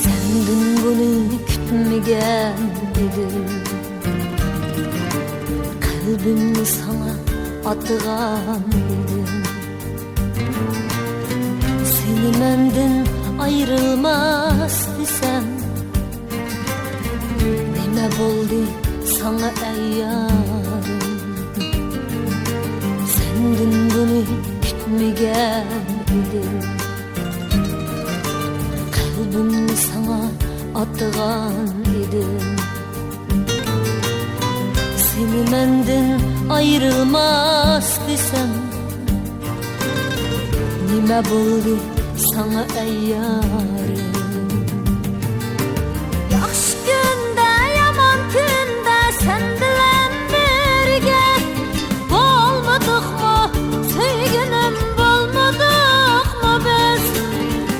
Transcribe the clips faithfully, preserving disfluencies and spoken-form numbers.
سەندىن بۇنى كۈتمىگەن ئىدىم. قەلبىمنى ساڭا ئاتىغان ئىدىم. سېنى مەندىن ئايرىلماس دېسەم، نېمە بولدى ساڭا ئەي يارىم؟ سەندىن بۇنى كۈتمىگەن ئىدىم. قەلبىمنى ساڭا ئاتىغان ئىدىم. سېنى مەندىن ئايرىلماس دېسەم، نېمە بولدى ساڭا ئەي يارىم؟ ياخشى كۈندە، يامان كۈندە سەن بىلەن بىرگە بولمىدۇقمۇ، سۆيگىنىم، بولمىدۇقمۇ بىز؟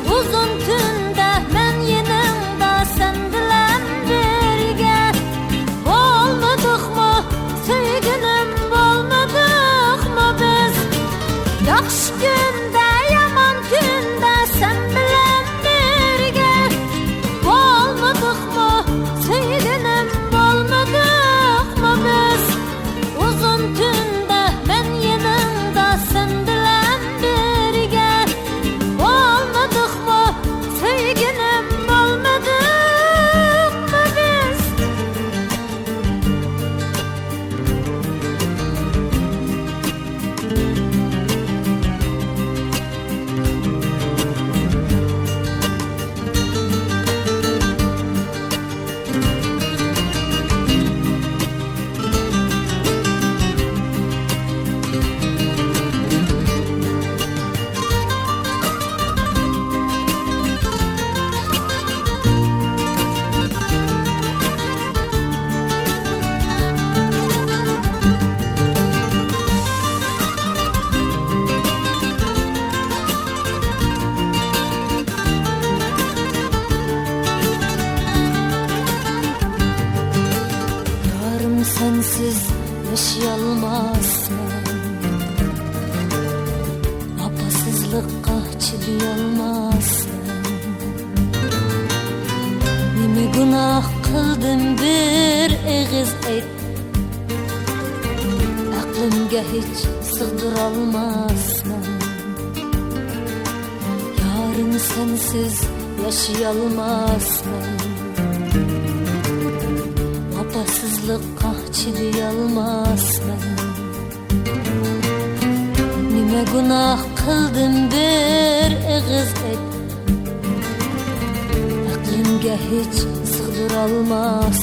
ئۇزۇن تۈندە مەن يېنىڭدا سەن بىلەن بىرگە بولمىدۇقمۇ، سۆيگىنىم، بولمىدۇقمۇ بىز؟ ياخشى كۈندە، يامان كۈندە سەن بىلەن بىرگە بولمىدۇقمۇ، سۆيگىنىم، بولمىدۇقمۇ بىز؟ ئۇزۇن تۈندە مەن يېنىڭدا سەن بىلەن بىرگە بولمىدۇقمۇ، سۆيگىنىم، بولمىدۇقمۇ بىز؟ يارىم، سەنسىز ياشىيالماسمەن، ۋاپاسىزلىققا چىدىيالماسمەن. نېمە گۇناھ قىلدىم، بىر ئېغىز ئېيت، ئەقلىمگە ھېچ سىغدۇرالماسمەن. يارىم، سەنسىز ياشىيالماسمەن، ۋاپاسىزلىققا چىدىيالماسمەن. نېمە گۇناھ قىلدىم، بىر ئېغىز ئېيت، ئەقلىمگە ھېچ سىغدۇرالماس.